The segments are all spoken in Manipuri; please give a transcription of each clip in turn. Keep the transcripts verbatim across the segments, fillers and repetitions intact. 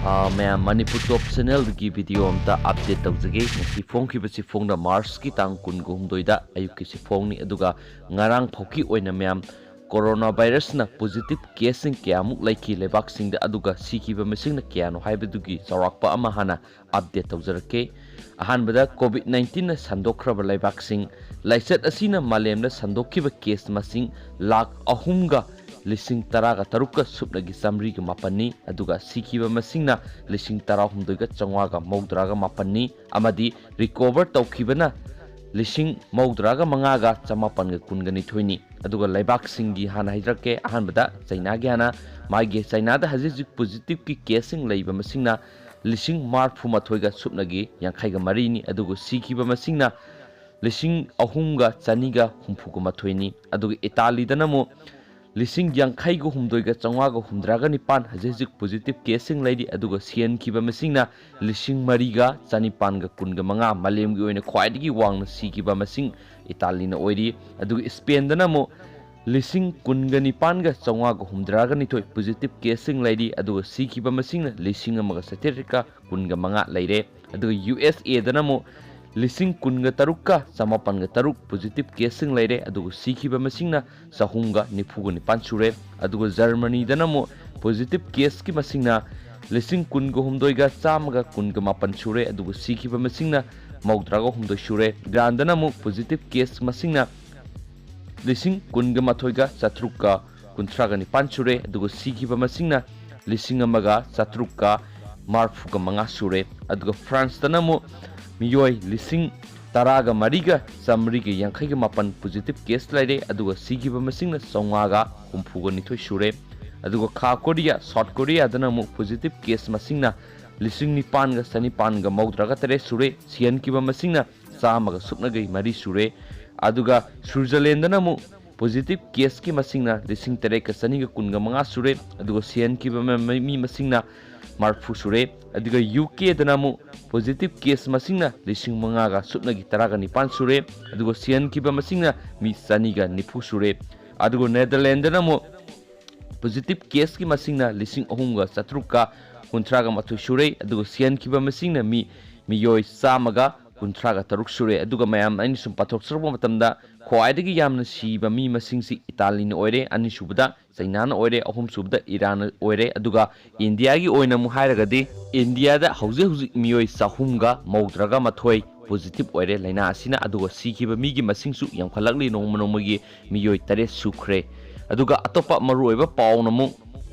ꯑꯥ, ꯃꯌꯥꯝ, ꯃꯅꯤꯄꯨꯔ ꯇꯣꯞ ꯆꯦꯅꯦꯜꯗꯒꯤ ꯚꯤꯗꯤꯑꯣ ꯑꯝꯇ ꯑꯞꯗꯦꯠ ꯇꯧꯖꯒꯦ꯫ ꯉꯁꯤ ꯐꯣꯡꯈꯤꯕꯁꯤ ꯐꯣꯡꯅ ꯃꯥꯔꯆꯀꯤ ꯇꯥꯡ ꯀꯨꯟꯒ ꯍꯨꯝꯗꯣꯏꯗ ꯑꯌꯨꯛꯀꯤꯁꯤ ꯐꯣꯡꯅꯤ꯫ ꯑꯗꯨꯒ ꯉꯔꯥꯡ ꯐꯥꯎꯒꯤ ꯑꯣꯏꯅ, ꯃꯌꯥꯝ, ꯀꯣꯔꯣꯅꯥ ꯚꯥꯏꯔꯁꯅ ꯄꯣꯖꯤꯇꯤꯚ ꯀꯦꯁꯁꯤꯡ ꯀꯌꯥꯃꯨꯛ ꯂꯩꯈꯤ ꯂꯩꯕꯥꯛꯁꯤꯡꯗ, ꯑꯗꯨꯒ ꯁꯤꯈꯤꯕ ꯃꯁꯤꯡꯅ ꯀꯌꯥꯅꯣ ꯍꯥꯏꯕꯗꯨꯒꯤ ꯆꯥꯎꯔꯥꯛꯄ ꯑꯃ ꯍꯥꯟꯅ ꯑꯞꯗꯦꯠ ꯇꯧꯖꯔꯛꯀꯦ꯫ ꯑꯍꯥꯟꯕꯗ, ꯀꯣꯚꯤꯗ ꯅꯥꯏꯟꯇꯤꯟꯅ ꯁꯟꯗꯣꯛꯈ꯭ꯔꯕ ꯂꯩꯕꯥꯛꯁꯤꯡ꯫ ꯂꯥꯏꯆꯠ ꯑꯁꯤꯅ ꯃꯥꯂꯦꯝꯗ ꯁꯟꯗꯣꯛꯈꯤꯕ ꯀꯦꯁ ꯃꯁꯤꯡ ꯂꯥꯈ ꯑꯍꯨꯝꯒ ꯂꯤꯁꯤꯡ ꯇꯔꯥꯒ ꯇꯔꯨꯛꯀ ꯁꯨꯞꯅꯒꯤ ꯆꯥꯃꯔꯤꯒ ꯃꯥꯄꯟꯅꯤ, ꯑꯗꯨꯒ ꯁꯤꯈꯤꯕ ꯃꯁꯤꯡꯅ ꯂꯤꯁꯤꯡ ꯇꯔꯥꯍꯨꯝꯗꯣꯏꯒ ꯆꯥꯝꯃꯉꯥꯒ ꯃꯧꯗ꯭ꯔꯥꯒ ꯃꯥꯄꯟꯅꯤ, ꯑꯃꯗꯤ ꯔꯤꯀꯣꯚꯔ ꯇꯧꯈꯤꯕꯅ ꯂꯤꯁꯤꯡ ꯃꯧꯗ꯭ꯔꯥꯒ ꯃꯉꯥꯒ ꯆꯃꯥꯄꯟꯒ ꯀꯨꯟꯒ ꯅꯤꯊꯣꯏꯅꯤ꯫ ꯑꯗꯨꯒ ꯂꯩꯕꯥꯛꯁꯤꯡꯒꯤ ꯍꯥꯟꯅ ꯍꯥꯏꯖꯔꯛꯀꯦ꯫ ꯑꯍꯥꯟꯕꯗ ꯆꯩꯅꯥꯒꯤ ꯍꯥꯟꯅ, ꯃꯥꯒꯤ, ꯆꯩꯅꯥꯗ ꯍꯧꯖꯤꯛ ꯍꯧꯖꯤꯛ ꯄꯣꯖꯤꯇꯤꯚꯀꯤ ꯀꯦꯁꯁꯤꯡ ꯂꯩꯕ ꯃꯁꯤꯡꯅ ꯂꯤꯁꯤꯡ ꯃꯔꯤꯐꯨ ꯃꯥꯊꯣꯏꯒ ꯁꯨꯞꯅꯒꯤ ꯌꯥꯡꯈꯩꯒ ꯃꯔꯤꯅꯤ, ꯑꯗꯨꯒ ꯁꯤꯈꯤꯕ ꯃꯁꯤꯡꯅ ꯂꯤꯁꯤꯡ ꯑꯍꯨꯝꯒ ꯆꯅꯤꯒ ꯍꯨꯝꯐꯨꯒ ꯃꯥꯊꯣꯏꯅꯤ꯫ ꯑꯗꯨꯒ ꯏꯇꯥꯂꯤꯗꯅ ꯑꯃꯨꯛ ꯂꯤꯁꯤꯡ ꯌꯥꯡꯈꯩꯒ ꯍꯨꯝꯗꯣꯏꯒ ꯆꯥꯝꯃꯉꯥꯒ ꯍꯨꯝꯗ꯭ꯔꯥꯒ ꯅꯤꯄꯥꯟ ꯍꯧꯖꯤꯛ ꯍꯧꯖꯤꯛ ꯄꯣꯖꯤꯇꯤꯚ ꯀꯦꯁꯁꯤꯡ ꯂꯩꯔꯤ, ꯑꯗꯨꯒ ꯁꯤꯍꯟꯈꯤꯕ ꯃꯁꯤꯡꯅ ꯂꯤꯁꯤꯡ ꯃꯔꯤꯒ ꯆꯅꯤꯄꯥꯟꯒ ꯀꯨꯟꯒ ꯃꯉꯥ, ꯃꯥꯂꯦꯝꯒꯤ ꯑꯣꯏꯅ ꯈ꯭ꯋꯥꯏꯗꯒꯤ ꯋꯥꯡꯅ ꯁꯤꯈꯤꯕ ꯃꯁꯤꯡ ꯏꯇꯥꯂꯤꯅ ꯑꯣꯏꯔꯤ꯫ ꯑꯗꯨꯒ ꯏꯁꯄꯦꯟꯗꯅ ꯑꯃꯨꯛ ꯂꯤꯁꯤꯡ ꯀꯨꯟꯒ ꯅꯤꯄꯥꯟꯒ ꯆꯥꯝꯃꯉꯥꯒ ꯍꯨꯝꯗ꯭ꯔꯥꯒ ꯅꯤꯊꯣꯏ ꯄꯣꯖꯤꯇꯤꯚ ꯀꯦꯁꯁꯤꯡ ꯂꯩꯔꯤ, ꯑꯗꯨꯒ ꯁꯤꯈꯤꯕ ꯃꯁꯤꯡꯅ ꯂꯤꯁꯤꯡ ꯑꯃꯒ ꯆꯥꯇ꯭ꯔꯦꯠꯀ ꯀꯨꯟꯒ ꯃꯉꯥ ꯂꯩꯔꯦ꯫ ꯑꯗꯨꯒ ꯌꯨ ꯑꯦꯁ ꯑꯦꯗꯅ ꯑꯃꯨꯛ ꯂꯤꯁꯤꯡ ꯀꯨꯟꯒ ꯇꯔꯨꯛꯀ ꯆꯃꯥꯄꯟꯒ ꯇꯔꯨꯛ ꯄꯣꯖꯤꯇꯤꯚ ꯀꯦꯁꯁꯤꯡ ꯂꯩꯔꯦ, ꯑꯗꯨꯒ ꯁꯤꯈꯤꯕ ꯃꯁꯤꯡꯅ ꯆꯍꯨꯝꯒ ꯅꯤꯐꯨꯒ ꯅꯤꯄꯥꯟ ꯁꯨꯔꯦ꯫ ꯑꯗꯨꯒ ꯖꯔꯃꯅꯤꯗꯅ ꯑꯃꯨꯛ ꯄꯣꯖꯤꯇꯤꯚ ꯀꯦꯁꯀꯤ ꯃꯁꯤꯡꯅ ꯂꯤꯁꯤꯡ ꯀꯨꯟꯒ ꯍꯨꯝꯗꯣꯏꯒ ꯆꯥꯝꯃꯒ ꯀꯨꯟꯒ ꯃꯥꯄꯟ ꯁꯨꯔꯦ, ꯑꯗꯨꯒ ꯁꯤꯈꯤꯕ ꯃꯁꯤꯡꯅ ꯃꯧꯗ꯭ꯔꯥꯒ ꯍꯨꯝꯗꯣꯏ ꯁꯨꯔꯦ꯫ ꯏꯔꯥꯟꯗꯅ ꯑꯃꯨꯛ ꯄꯣꯖꯤꯇꯤꯚ ꯀꯦꯁ ꯃꯁꯤꯡꯅ ꯂꯤꯁꯤꯡ ꯀꯨꯟꯒ ꯃꯥꯊꯣꯏꯒ ꯆꯥꯇ꯭ꯔꯨꯛꯀ ꯀꯨꯟꯊ꯭ꯔꯥꯒ ꯅꯤꯄꯥꯟ ꯁꯨꯔꯦ, ꯑꯗꯨꯒ ꯁꯤꯈꯤꯕ ꯃꯁꯤꯡꯅ ꯂꯤꯁꯤꯡ ꯑꯃꯒ ꯆꯥꯇ꯭ꯔꯨꯛꯀ ꯃꯔꯤꯐꯨꯒ ꯃꯉꯥ ꯁꯨꯔꯦ꯫ ꯑꯗꯨꯒ ꯐ꯭ꯔꯥꯟꯁꯇꯅ ꯑꯃꯨꯛ ꯃꯤꯑꯣꯏ ꯂꯤꯁꯤꯡ ꯇꯔꯥꯒ ꯃꯔꯤꯒ ꯆꯥꯃꯔꯤꯒ ꯌꯥꯡꯈꯩꯒ ꯃꯥꯄꯟ ꯄꯣꯖꯤꯇꯤꯚ ꯀꯦꯁ ꯂꯩꯔꯦ, ꯑꯗꯨꯒ ꯁꯤꯈꯤꯕ ꯃꯁꯤꯡꯅ ꯆꯥꯝꯃꯉꯥꯒ ꯍꯨꯝꯐꯨꯒ ꯅꯤꯊꯣꯏ ꯁꯨꯔꯦ꯫ ꯑꯗꯨꯒ ꯈꯥ ꯀꯣꯔꯤꯌꯥ, ꯁꯥꯎꯠ ꯀꯣꯔꯤꯌꯥꯗꯅ ꯑꯃꯨꯛ ꯄꯣꯖꯤꯇꯤꯚ ꯀꯦꯁ ꯃꯁꯤꯡꯅ ꯂꯤꯁꯤꯡ ꯅꯤꯄꯥꯟꯒ ꯆꯅꯤꯄꯥꯟꯒ ꯃꯧꯗ꯭ꯔꯥꯒ ꯇꯔꯦꯠ ꯁꯨꯔꯦ, ꯁꯤꯍꯟꯈꯤꯕ ꯃꯁꯤꯡꯅ ꯆꯥꯝꯃꯒ ꯁꯨꯞꯅꯒ ꯃꯔꯤ ꯁꯨꯔꯦ꯫ ꯑꯗꯨꯒ ꯁ꯭ꯋꯤꯖꯔꯂꯦꯟꯗꯅ ꯑꯃꯨꯛ ꯄꯣꯖꯤꯇꯤꯚ ꯀꯦꯁꯀꯤ ꯃꯁꯤꯡꯅ ꯂꯤꯁꯤꯡ ꯇꯔꯦꯠꯀ ꯆꯅꯤꯒ ꯀꯨꯟꯒ ꯃꯉꯥ ꯁꯨꯔꯦ, ꯑꯗꯨꯒ ꯁꯤꯍꯟꯈꯤꯕ ꯃ-, ꯃ-, ꯃꯤ ꯃꯁꯤꯡꯅ ꯃꯔꯤꯐꯨ ꯁꯨꯔꯦ꯫ ꯑꯗꯨꯒ ꯌꯨ ꯀꯦꯗꯅ ꯑꯃꯨꯛ ꯄꯣꯖꯤꯇꯤꯚ ꯀꯦꯁ ꯃꯁꯤꯡꯅ ꯂꯤꯁꯤꯡ ꯃꯉꯥꯒ ꯁꯨꯞꯅꯒꯤ ꯇꯔꯥꯒ ꯅꯤꯄꯥꯟ ꯁꯨꯔꯦ, ꯑꯗꯨꯒ ꯁꯤꯍꯟꯈꯤꯕ ꯃꯁꯤꯡꯅ ꯃꯤ ꯆꯅꯤꯒ ꯅꯤꯐꯨ ꯁꯨꯔꯦ꯫ ꯑꯗꯨꯒ ꯅꯦꯗꯔꯂꯦꯟꯗꯅ ꯑꯃꯨꯛ ꯄꯣꯖꯤꯇꯤꯚ ꯀꯦꯁꯀꯤ ꯃꯁꯤꯡꯅ ꯂꯤꯁꯤꯡ ꯑꯍꯨꯝꯒ ꯆꯥꯇ꯭ꯔꯨꯛꯀ ꯀꯨꯟꯊ꯭ꯔꯥꯒ ꯃꯥꯊꯣꯏ ꯁꯨꯔꯦ꯫ ꯑꯗꯨꯒ ꯁꯤꯍꯟꯈꯤꯕ ꯃꯁꯤꯡꯅ ꯃꯤ ꯃꯤꯑꯣꯏ ꯆꯥꯝꯃꯒ ꯀꯨꯟꯊ꯭ꯔꯥꯒ ꯇꯔꯨꯛ ꯁꯨꯔꯦ꯫ ꯑꯗꯨꯒ ꯃꯌꯥꯝ ꯑꯩꯅ ꯁꯨꯝ ꯄꯥꯊꯣꯛꯆꯔꯛꯄ ꯃꯇꯝꯗ ꯈ꯭ꯋꯥꯏꯗꯒꯤ ꯌꯥꯝꯅ ꯁꯤꯕ ꯃꯤ ꯃꯁꯤꯡꯁꯤ ꯏꯇꯥꯂꯤꯅ ꯑꯣꯏꯔꯦ, ꯑꯅꯤꯁꯨꯕꯗ ꯆꯩꯅꯥꯅ ꯑꯣꯏꯔꯦ, ꯑꯍꯨꯝꯁꯨꯕꯗ ꯏꯔꯥꯟꯅ ꯑꯣꯏꯔꯦ꯫ ꯑꯗꯨꯒ ꯏꯟꯗꯤꯌꯥꯒꯤ ꯑꯣꯏꯅ ꯑꯃꯨꯛ ꯍꯥꯏꯔꯒꯗꯤ ꯏꯟꯗꯤꯌꯥꯗ ꯍꯧꯖꯤꯛ ꯍꯧꯖꯤꯛ ꯃꯤꯑꯣꯏ ꯆꯍꯨꯝꯒ ꯃꯧꯗ꯭ꯔꯥꯒ ꯃꯥꯊꯣꯏ ꯄꯣꯖꯤꯇꯤꯚ ꯑꯣꯏꯔꯦ ꯂꯥꯏꯅꯥ ꯑꯁꯤꯅ꯫ ꯑꯗꯨꯒ ꯁꯤꯈꯤꯕ ꯃꯤꯒꯤ ꯃꯁꯤꯡꯁꯨ ꯌꯥꯝꯈꯠꯂꯛꯂꯤ, ꯅꯣꯡꯃ ꯅꯣꯡꯃꯒꯤ ꯃꯤꯑꯣꯏ ꯇꯔꯦꯠ ꯁꯨꯈ꯭ꯔꯦ꯫ ꯑꯗꯨꯒ ꯑꯇꯣꯞꯄ ꯃꯔꯨꯑꯣꯏꯕ ꯄꯥꯎꯅ ꯑꯃꯨꯛ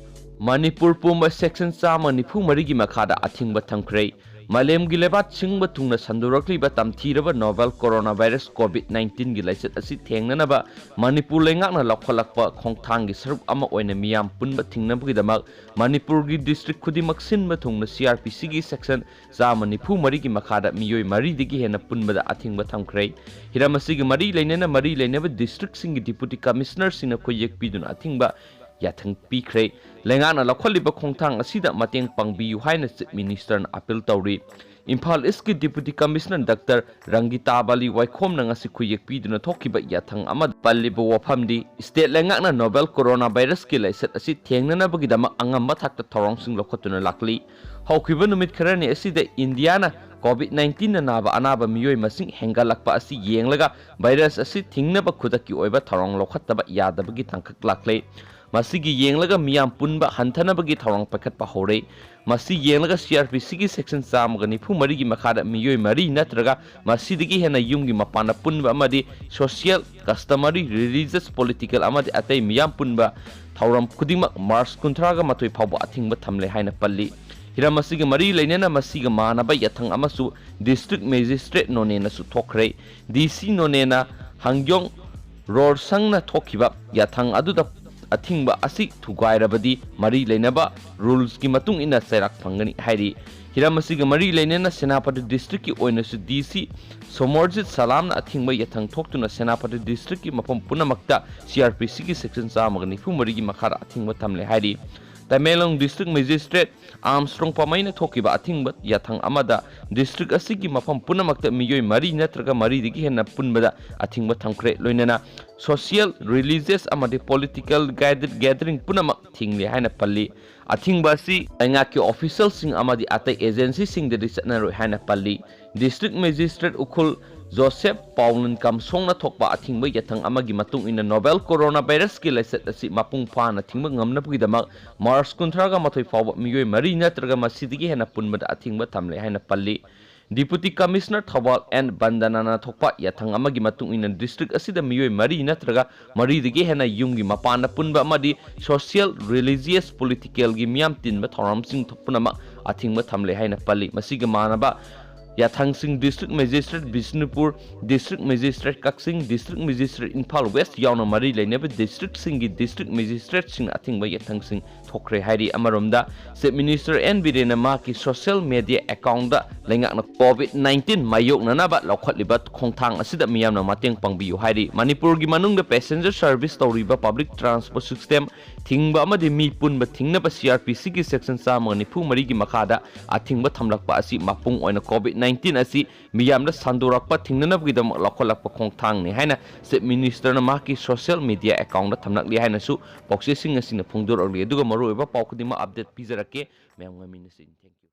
ꯃꯅꯤꯄꯨꯔ ꯄꯨꯝꯕ ꯁꯦꯛꯁꯟ ꯆꯥꯝꯃ ꯅꯤꯐꯨ ꯃꯔꯤꯒꯤ ꯃꯈꯥꯗ ꯑꯊꯤꯡꯕ ꯊꯝꯈ꯭ꯔꯦ꯫ ꯃꯥꯂꯦꯝꯒꯤ ꯂꯩꯕꯥꯛ ꯁꯤꯟꯕ ꯊꯨꯡꯅ ꯁꯟꯗꯣꯔꯛꯂꯤꯕ ꯇꯝꯊꯤꯔꯕ ꯅꯣꯚꯦꯜ ꯀꯣꯔꯣꯅꯥ ꯚꯥꯏꯔꯁ ꯀꯣꯚꯤꯗ ꯅꯥꯏꯟꯇꯤꯟꯒꯤ ꯂꯥꯏꯆꯠ ꯑꯁꯤ ꯊꯦꯡꯅꯅꯕ ꯃꯅꯤꯄꯨꯔ ꯂꯩꯉꯥꯛꯅ ꯂꯧꯈꯠꯂꯛꯄ ꯈꯣꯡꯊꯥꯡꯒꯤ ꯁꯔꯨꯛ ꯑꯃ ꯑꯣꯏꯅ ꯃꯤꯌꯥꯝ ꯄꯨꯟꯕ ꯊꯤꯡꯅꯕꯒꯤꯗꯃꯛ ꯃꯅꯤꯄꯨꯔꯒꯤ ꯗꯤꯁꯇ꯭ꯔꯤꯛ ꯈꯨꯗꯤꯡꯃꯛ ꯁꯤꯟꯕ ꯊꯨꯡꯅ ꯁꯤ ꯑꯥꯔ ꯄꯤ ꯁꯤꯒꯤ ꯁꯦꯛꯁꯟ ꯆꯥꯝꯃ ꯅꯤꯐꯨ ꯃꯔꯤꯒꯤ ꯃꯈꯥꯗ ꯃꯤꯑꯣꯏ ꯃꯔꯤꯗꯒꯤ ꯍꯦꯟꯅ ꯄꯨꯟꯕꯗ ꯑꯊꯤꯡꯕ ꯊꯝꯈ꯭ꯔꯦ꯫ ꯍꯤꯔꯝ ꯑꯁꯤꯒ ꯃꯔꯤ ꯂꯩꯅꯅ ꯃꯔꯤ ꯂꯩꯅꯕ ꯗꯤꯁꯇ꯭ꯔꯤꯛꯁꯤꯡꯒꯤ ꯗꯤꯄꯨꯇꯤ ꯀꯃꯤꯁꯅꯔꯁꯤꯡꯅ ꯈꯨꯌꯦꯛ ꯄꯤꯗꯨꯅ ꯑꯊꯤꯡꯕ ꯌꯥꯊꯪ ꯄꯤꯈ꯭ꯔꯦ꯫ ꯂꯩꯉꯥꯛꯅ ꯂꯧꯈꯠꯂꯤꯕ ꯈꯣꯡꯊꯥꯡ ꯑꯁꯤꯗ ꯃꯇꯦꯡ ꯄꯥꯡꯕꯤꯌꯨ ꯍꯥꯏꯅ ꯆꯤꯐ ꯃꯤꯅꯤꯁꯇꯔꯅ ꯑꯄꯤꯜ ꯇꯧꯔꯤ꯫ ꯏꯝꯐꯥꯜ ꯏꯁꯀꯤ ꯗꯤꯄꯨꯇꯤ ꯀꯃꯤꯁꯅꯔ ꯗꯥꯛꯇꯔ ꯔꯪꯒꯤꯇꯥ ꯕꯥꯂꯤ ꯋꯥꯏꯈꯣꯝꯅ ꯉꯁꯤ ꯈꯨꯌꯦꯛ ꯄꯤꯗꯨꯅ ꯊꯣꯛꯈꯤꯕ ꯌꯥꯊꯪ ꯑꯃꯗ ꯄꯜꯂꯤꯕ ꯋꯥꯐꯝꯗꯤ, ꯁ꯭ꯇꯦꯠ ꯂꯩꯉꯥꯛꯅ ꯅꯣꯚꯦꯜ ꯀꯣꯔꯣꯅꯥ ꯚꯥꯏꯔꯁꯀꯤ ꯂꯥꯏꯆꯠ ꯑꯁꯤ ꯊꯦꯡꯅꯅꯕꯒꯤꯗꯃꯛ ꯑꯉꯝꯕ ꯊꯥꯛꯇ ꯊꯧꯔꯥꯡꯁꯤꯡ ꯂꯧꯈꯠꯇꯨꯅ ꯂꯥꯛꯂꯤ꯫ ꯍꯧꯈꯤꯕ ꯅꯨꯃꯤꯠ ꯈꯔꯅꯤ ꯑꯁꯤꯗ ꯏꯟꯗꯤꯌꯥꯅ ꯀꯣꯚꯤꯗ ꯅꯥꯏꯟꯇꯤꯟꯅ ꯅꯥꯕ ꯑꯅꯥꯕ ꯃꯤꯑꯣꯏ ꯃꯁꯤꯡ ꯍꯦꯟꯒꯠꯂꯛꯄ ꯑꯁꯤ ꯌꯦꯡꯂꯒ ꯚꯥꯏꯔꯁ ꯑꯁꯤ ꯊꯤꯡꯅꯕ ꯈꯨꯗꯛꯀꯤ ꯑꯣꯏꯕ ꯊꯧꯔꯥꯡ ꯂꯧꯈꯠꯇꯕ ꯌꯥꯗꯕꯒꯤ ꯇꯥꯡꯀꯛ ꯂꯥꯛꯂꯦ꯫ ꯃꯁꯤꯒꯤ ꯌꯦꯡꯂꯒ ꯃꯤꯌꯥꯝ ꯄꯨꯟꯕ ꯍꯟꯊꯅꯕꯒꯤ ꯊꯧꯔꯥꯡ ꯄꯥꯏꯈꯠꯄ ꯍꯧꯔꯦ꯫ ꯃꯁꯤ ꯌꯦꯡꯂꯒ ꯁꯤ ꯑꯥꯔ ꯄꯤ ꯁꯤꯒꯤ ꯁꯦꯛꯁꯟ ꯆꯥꯝꯃꯒ ꯅꯤꯐꯨ ꯃꯔꯤꯒꯤ ꯃꯈꯥꯗ ꯃꯤꯑꯣꯏ ꯃꯔꯤ ꯅꯠꯇ꯭ꯔꯒ ꯃꯁꯤꯗꯒꯤ ꯍꯦꯟꯅ ꯌꯨꯝꯒꯤ ꯃꯄꯥꯟꯗ ꯄꯨꯟꯕ ꯑꯃꯗꯤ ꯁꯣꯁꯤꯌꯦꯜ, ꯀꯁꯇꯃꯔꯤ, ꯔꯤꯂꯤꯖꯁ, ꯄꯣꯂꯤꯇꯤꯀꯦꯜ ꯑꯃꯗꯤ ꯑꯇꯩ ꯃꯤꯌꯥꯝ ꯄꯨꯟꯕ ꯊꯧꯔꯝ ꯈꯨꯗꯤꯡꯃꯛ ꯃꯥꯔꯆ ꯀꯨꯟꯊ꯭ꯔꯥꯒ ꯃꯥꯊꯣꯏ ꯐꯥꯎꯕ ꯑꯊꯤꯡꯕ ꯊꯝꯂꯦ ꯍꯥꯏꯅ ꯄꯜꯂꯤ꯫ ꯍꯤꯔꯝ ꯑꯁꯤꯒ ꯃꯔꯤ ꯂꯩꯅꯅ ꯃꯁꯤꯒ ꯃꯥꯟꯅꯕ ꯌꯥꯊꯪ ꯑꯃꯁꯨ ꯗꯤꯁꯇ꯭ꯔꯤꯛ ꯃꯦꯖꯤꯁꯇ꯭ꯔꯦꯠ ꯅꯣꯅꯦꯅꯁꯨ ꯊꯣꯛꯈ꯭ꯔꯦ꯫ ꯗꯤ ꯁꯤ ꯅꯣꯅꯦꯅ ꯍꯥꯡꯌꯣꯡ ꯔꯣꯔꯁꯪꯅ ꯊꯣꯛꯈꯤꯕ ꯌꯥꯊꯪ ꯑꯗꯨꯗ ꯑꯊꯤꯡꯕ ꯑꯁꯤ ꯊꯨꯒꯥꯏꯔꯕꯗꯤ ꯃꯔꯤ ꯂꯩꯅꯕ ꯔꯨꯜꯁꯀꯤ ꯃꯇꯨꯡ ꯏꯟꯅ ꯆꯩꯔꯥꯛ ꯐꯪꯒꯅꯤ ꯍꯥꯏꯔꯤ꯫ ꯍꯤꯔꯝ ꯑꯁꯤꯒ ꯃꯔꯤ ꯂꯩꯅꯅ ꯁꯦꯅꯥꯄꯇꯤ ꯗꯤꯁꯇ꯭ꯔꯤꯛꯀꯤ ꯑꯣꯏꯅꯁꯨ ꯗꯤ ꯁꯤ ꯁꯣꯃꯣꯔꯖꯤꯠ ꯁꯂꯥꯝꯅ ꯑꯊꯤꯡꯕ ꯌꯥꯊꯪ ꯊꯣꯛꯇꯨꯅ ꯁꯦꯅꯥꯄꯇꯤ ꯗꯤꯁꯇ꯭ꯔꯤꯛꯀꯤ ꯃꯐꯝ ꯄꯨꯝꯅꯃꯛꯇ ꯁꯤ ꯑꯥꯔ ꯄꯤ ꯁꯤꯒꯤ ꯁꯦꯛꯁꯟ ꯆꯥꯝꯃꯒ ꯅꯤꯐꯨ ꯃꯔꯤꯒꯤ ꯃꯈꯥꯗ ꯑꯊꯤꯡꯕ ꯊꯝꯂꯦ ꯍꯥꯏꯔꯤ꯫ ꯇꯃꯦꯡꯂꯣꯡ District Magistrate Armstrong ꯄꯥꯃꯩꯅ ꯊꯣꯛꯈꯤꯕ ꯑꯊꯤꯡꯕ ꯌꯥꯊꯪ ꯑꯃꯗ district ꯑꯁꯤꯒꯤ ꯃꯐꯝ ꯄꯨꯝꯅꯃꯛꯇ ꯃꯤꯑꯣꯏ ꯃꯔꯤ ꯅꯠꯇ꯭ꯔꯒ ꯃꯔꯤꯗꯒꯤ ꯍꯦꯟꯅ ꯄꯨꯟꯕꯗ ꯑꯊꯤꯡꯕ ꯊꯝꯈ꯭ꯔꯦ꯫ ꯂꯣꯏꯅꯅ social, religious ꯑꯃꯗꯤ political gathering ꯄꯨꯝꯅꯃꯛ ꯊꯤꯡꯂꯦ ꯍꯥꯏꯅ ꯄꯜꯂꯤ꯫ ꯑꯊꯤꯡꯕ ꯑꯁꯤ ꯂꯩꯉꯥꯛꯀꯤ officialꯁꯤꯡ ꯑꯃꯗꯤ ꯑꯇꯩ agencyꯁꯤꯡꯗꯗꯤ ꯆꯠꯅꯔꯣꯏ ꯍꯥꯏꯅ ꯄꯜꯂꯤ꯫ District Magistrate ꯎꯈ꯭ꯔꯨꯜ ꯖꯣꯁꯦꯐ ꯄꯥꯎꯂꯟ ꯀꯝꯁꯣꯡꯅ ꯊꯣꯛꯄ ꯑꯊꯤꯡꯕ ꯌꯥꯊꯪ ꯑꯃꯒꯤ ꯃꯇꯨꯡ ꯏꯟꯅ novel coronavirusꯀꯤ ꯂꯥꯏꯆꯠ ꯑꯁꯤ ꯃꯄꯨꯡ ꯐꯥꯅ ꯊꯤꯡꯕ ꯉꯝꯅꯕꯒꯤꯗꯃꯛ March ꯀꯨꯟꯊ꯭ꯔꯥꯒ ꯃꯥꯊꯣꯏ ꯐꯥꯎꯕ ꯃꯤꯑꯣꯏ ꯃꯔꯤ ꯅꯠꯇ꯭ꯔꯒ ꯃꯁꯤꯗꯒꯤ ꯍꯦꯟꯅ ꯄꯨꯟꯕꯗ ꯑꯊꯤꯡꯕ ꯊꯝꯂꯦ ꯍꯥꯏꯅ ꯄꯜꯂꯤ꯫ Deputy Commissioner ꯊꯧꯕꯥꯜ ꯑꯦꯟ ꯕꯟꯗꯅꯥꯅ ꯊꯣꯛꯄ ꯌꯥꯊꯪ ꯑꯃꯒꯤ ꯃꯇꯨꯡ ꯏꯟꯅ district ꯑꯁꯤꯗ ꯃꯤꯑꯣꯏ ꯃꯔꯤ ꯅꯠꯇ꯭ꯔꯒ ꯃꯔꯤꯗꯒꯤ ꯍꯦꯟꯅ ꯌꯨꯝꯒꯤ ꯃꯄꯥꯟꯗ ꯄꯨꯟꯕ ꯑꯃꯗꯤ social, religious, politicalꯒꯤ ꯃꯤꯌꯥꯝ ꯇꯤꯟꯕ ꯊꯧꯔꯝꯁꯤꯡ ꯄꯨꯝꯅꯃꯛ ꯑꯊꯤꯡꯕ ꯊꯝꯂꯦ ꯍꯥꯏꯅ ꯄꯜꯂꯤ꯫ ꯃꯁꯤꯒ ꯃꯥꯟꯅꯕ ꯌꯥꯊꯪꯁꯤꯡ District Magistrate Bishnupur, District Magistrate ꯀꯛꯆꯤꯡ, District Magistrate ꯏꯝꯐꯥꯜ West ꯌꯥꯎꯅ ꯃꯔꯤ ꯂꯩꯅꯕ districtꯁꯤꯡꯒꯤ District Magistrateꯁꯤꯡꯅ ꯑꯊꯤꯡꯕ ꯌꯥꯊꯪꯁꯤꯡ ꯊꯣꯛꯈ꯭ꯔꯦ ꯍꯥꯏꯔꯤ꯫ ꯑꯃꯔꯣꯝꯗ Chief Minister ꯑꯦꯟ ꯕꯤꯔꯦꯟꯅ ꯃꯍꯥꯛꯀꯤ social media accountꯇ ꯂꯩꯉꯥꯛꯅ COVID nineteen ꯃꯥꯌꯣꯛꯅꯅꯕ ꯂꯧꯈꯠꯂꯤꯕ ꯈꯣꯡꯊꯥꯡ ꯑꯁꯤꯗ ꯃꯤꯌꯥꯝꯅ ꯃꯇꯦꯡ ꯄꯥꯡꯕꯤꯌꯨ ꯍꯥꯏꯔꯤ꯫ ꯃꯅꯤꯄꯨꯔꯒꯤ ꯃꯅꯨꯡꯗ passenger service ꯇꯧꯔꯤꯕ public transport system ꯊꯤꯡꯕ ꯑꯃꯗꯤ ꯃꯤ ꯄꯨꯟꯕ ꯊꯤꯡꯅꯕ CrPCꯒꯤ section ꯆꯥꯝꯃꯒ ꯅꯤꯐꯨ ꯃꯔꯤꯒꯤ ꯃꯈꯥꯗ ꯑꯊꯤꯡꯕ ꯊꯝꯂꯛꯄ ꯑꯁꯤ ꯃꯄꯨꯡ ꯑꯣꯏꯅ COVID nineteen ꯑꯁꯤ ꯃꯤꯌꯥꯝꯗ ꯁꯟꯗꯣꯔꯛꯄ ꯊꯤꯡꯅꯅꯕꯒꯤꯗꯃꯛ ꯂꯧꯈꯠꯂꯛꯄ ꯈꯣꯡꯊꯥꯡꯅꯤ ꯍꯥꯏꯅ Chief Ministerꯅ ꯃꯍꯥꯛꯀꯤ social media accountꯇ ꯊꯝꯂꯛꯂꯤ ꯍꯥꯏꯅꯁꯨ ꯄꯥꯎꯆꯦꯁꯤꯡ ꯑꯁꯤꯅ ꯐꯣꯡꯗꯣꯔꯛꯂꯤ꯫ ꯑꯗꯨꯒ ꯃꯔꯨꯑꯣꯏꯕ ꯄꯥꯎ ꯈꯨꯗꯤꯡꯃꯛ update ꯄꯤꯖꯔꯛꯀꯦ꯫ ꯃꯌꯥꯝ ꯉꯥꯏꯃꯤꯟꯅꯁꯤ꯫ Thank you꯫